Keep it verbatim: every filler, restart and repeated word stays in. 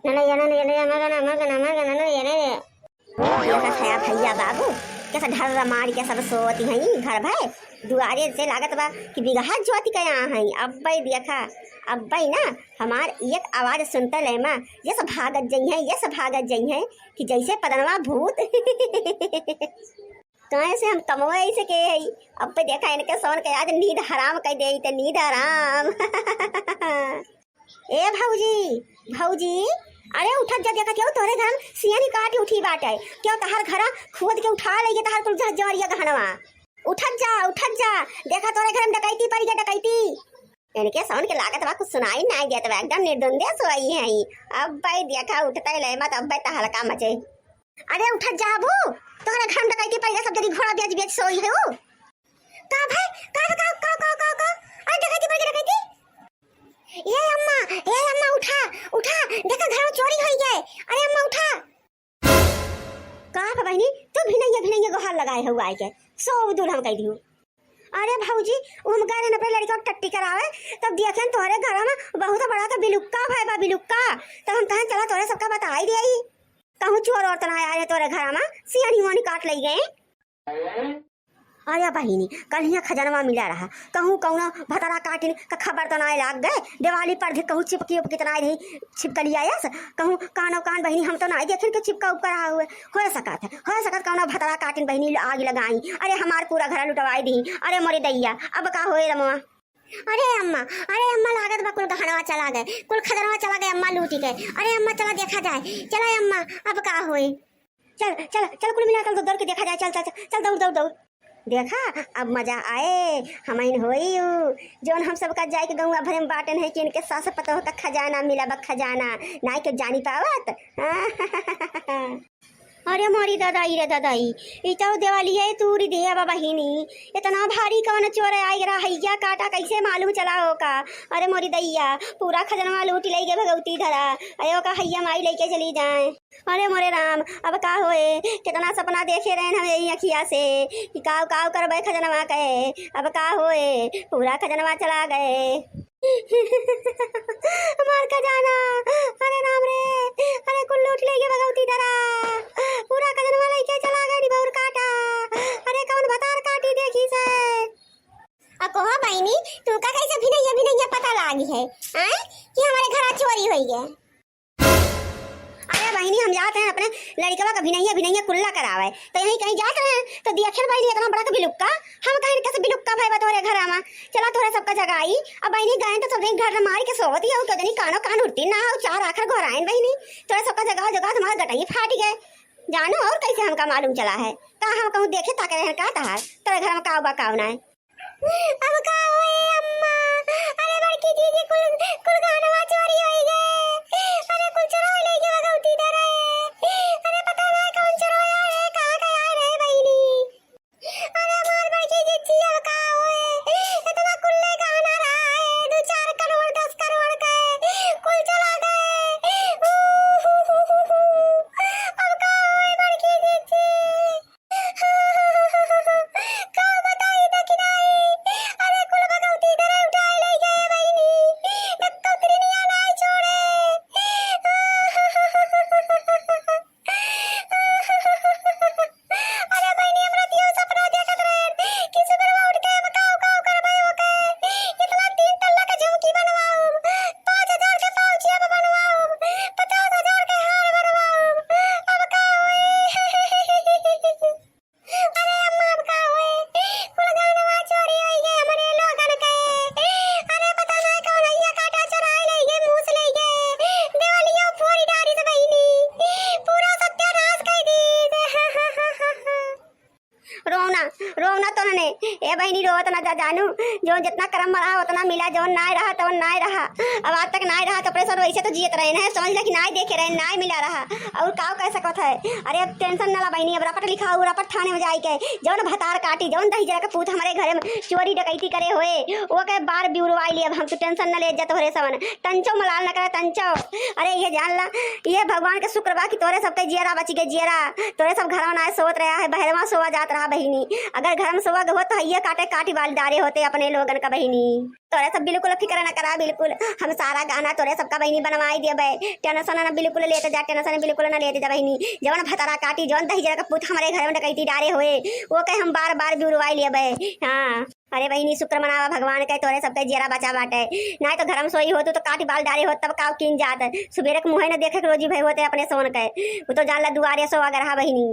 ननैया, ननैया, ननैया, मगन, मगन, मगन, ननैया, ननैया। ये का खया भैया बाबू, कैसा ढर्र मार के सब सोवत हई घर भर। दुआरे से लागत बा कि बिगहा जोति के आ हई। अब्बे देखा, अब्बे ना हमार एक आवाज सुनते ले मा, ये सब भागत जइहैं, ये सब भागत जइहैं कि जैसे पदनवा भूत। काहे से हम कमवे ऐसे के हई। अब्बे देखा इनके सोन के आज नींद हराम कर दे, ते नींद हराम। ए भौजी, भौजी, अरे उठत जा, देखत हऊ तोहरे घर में सियनी काटी उठी बाटे। क्यों तहार घरा खोद के उठा लइगे तहार कुल जहजवरिया गहनवा। उठत जा, उठत जा, देखा तोहरे घर में डकैती पड़ी गए, डकैती। इनके सोन के लागत बा कुछ सुनाई नाई देत बा, एकदम निर्दुंदे सोई है। अब्बे देखा उठते ले मत, अब्बे तहलका मचे। अरे उठत जाबू, तोहरे घर में डकैती पड़ी गए, सब जनी घोड़ा बेच बेच सोई है ऊ। का भाई, का, का? अरे डकैती पड़ी गए, डकैती। ए अम्मा, ए अम्मा, उठा, उठा, देखा घर में चोरी होई गए। अरे अम्मा उठा। का बा बहिनी, तू भिनैया भिनैया गोहार लगाए हऊ आए के, सो दूर हम कह दिहू। अरे भौजी, हम गए रहन अपने लड़का के टट्टी करावे, तब देखेन तोहरे घर में बहुत बड़ा का बिलुक्का भय बा, बिलुक्का। तब हम कहन चला तोहरे सबका बताई देई, कहूँ चोर और तो ना आए रहे तोहरे घर में, सियानी वानी काट लई गए। अरे बहिनी, कल हियाँ खजनवा मिला रहा, कहूँ कौनो भतरा काटिन का खबर तो नाय लाग गए। दिवाली पर भी कहूँ चिपकी उपकी तो नाय रही, छिपकली आयस, कहूँ कानो कान बहिनी हम तो नाय देखिन के चिपका उपका रहा हुए। हो सकत है, हो सकत कौनो भतरा काटिन बहिनी आग लगाई, अरे हमार पूरा घर लुटवाई दी। अरे मोरे दैया, अब का होए रमवा। अरे अम्मा, अरे अम्मा, लागत बा कुल गहनवा चला गए, कुल खजनवा चला गए अम्मा लूटी के। अरे अम्मा चला देखा जाए, चला अम्मा, अब का होए। चल, चल, चल, कुल मिला, चल, दौड़ के देखा जाए, चल, चल, चल, चल, दौड़, दौड़, दौड़। देखा, अब मजा आए, हमइन होई उ, जौन हम सबका जाए के गौवा भरे में बाटन है कि इनके सास पतोह का खजाना मिला बा, खजाना, नाई के जानी पावत। अरे मोरी दादाई रे दादाई, ई तो देवालिया तूरी दिया बा बहिनी, इतना भारी कवन चोर आइ रहा, हैया काटा कैसे मालूम चला ओका। अरे मोरी दैया, पूरा खजनवा लूट लई गए भगवती धरा। अरे ओका हैया माई लेके चली जाए। अरे मोरे राम, अब का होए? कितना सपना देखे रहन हम यही अखिया से कि काव काव करबे खजनवा के। अब का होए? पूरा खजनवा चला गए। हमार खजाना, अरे राम रे, अरे कुल लूट लेके भगवती धरा। पूरा खजनवा लेके चला गए निबौर काटा। अरे कौन भतार काटी देखी से। आ कोहा बहिनी, तू का कैसे भिनैया भिनैया पता लागी है, आय, कि हमारे घर चोरी होई है? अरे बहिनी, हम जात हैं अपने लड़कवा का भिनैया भिनैया कुल्ला करावे, तो यहीं कहीं जात रहे तो दिया खेल बहिनी इतना बड़ा का बिलुक्का। हम कहीं कैसे बिलुक्का भाई बा तोहरे घर आवा। चला तोहरे सबका जगाई। अब बहिनी गए तो सब घर मार के सोवत ही हो, क्यों जनी कानो कान उठती ना हो, चार आखर घोराइन बहिनी। तोहरे सबका जगाओ जगाओ हमारा गटई फाट गए। जानो और कैसे हमका मालूम चला है, का हम कहूँ देखे ताके रहे का तहार, तोरे घर में काव बा काव ना है। अब का होए अम्मा? अरे बड़की दीदी, कुल, कुल गहनवा चोरी होई गए। अरे कुल चोरवा लेके भगवती धरे। अरे पता ना कौन चोरवा आए रहे, कहाँ के आए रहे बहिनी। अरे हमार बड़की दीदी, अब का होए? इतना कुल्ले गहना रहा है, दो चार करोड़, दस करोड़ के, कुल चला गए। अब का होए बड़की दीदी? का बताई दखिनाई, अरे कुल भगवती धरे उठाए ले गए बहिनी, एक तो तिरनिया नाय छोड़े। अरे बहिनी, हम रतियो सपना देखत रहे कि सुबह उठ के हम काव काव करबे ओके, इतना तीन टल्ला के झुमकी बनवाऊं, पाँच हजार के पाउचिया बनवाऊं, पचास हजार के हार बनवाऊं, अब का होई? अरे अम्मा, अब का होए? कुल गहनवा चोरी होई गए हमरे लोगन के। अरे पता ना कौन हैया काटा चोराई लई गए, मूस लई गए। देवलियो फोरी डारी से बहिनी। पूरा सत्यानाश कर दी। रोना, रोना तो नने। ए बहिनी, रोवत ना जा जानू। जो जितना करम में रहा उतना मिला, जौन नाय रहा तौन नाय रहा। अब आज तक नाय रहा तो अपने सब वैसे तो जियत रहे ना, समझ ले कि नाय देखे रहे, नाय मिला रहा। और काव कह सकत है? अरे अब tension ना ला बहिनी, अब रपट लिखाऊ, रपट थाने में जाई के, जौन भतार काटी, जौन दहिजरा के पूत हमरे घरे में चोरी डकैती करे होए, ओके बार बिउरवाई लिए। अब हम तो tension ना ले जा तोहरे सवन, टंचो मलाल ना करे टंचो। अरे ये जान ला, ये भगवान के शुक्र बा कि तोरे सबके जियरा बची गए, जियरा। तोरे सब घरवा ना सोवत रहा है, बहरवा सोवा जात रहा बहिनी। अगर घर में सोवा गए होत तो हइये काटे काटी वाली डारे होते अपने लोगन का बहिनी। तोरे सब बिल्कुल फिक्र न करा, बिल्कुल हम सारा गाना तोरे सबका बहिनी बनवाई देबे। टेंशन न बिल्कुल लेते जा, टेंशन बिल्कुल न लेते जा बहिनी। जवन भतरा काटी, जवन दहिजरा का पूत हमरे घर में डकैती डारे होए, ओके हम बार बार जुड़वाई लेबे। हाँ, अरे बहिनी, शुक्र मनावा भगवान के, तोरे सबके जियरा बचा बाटे। नाहीं तो घर में सोई होतू तो काटी बाल डारे होत, तब काव कीन जात। सुबेरे के मुँहे न देखे के रोजी भय होते अपने सोन के। वो तो जान ला दुआरे सोवा गरहा बहिनी।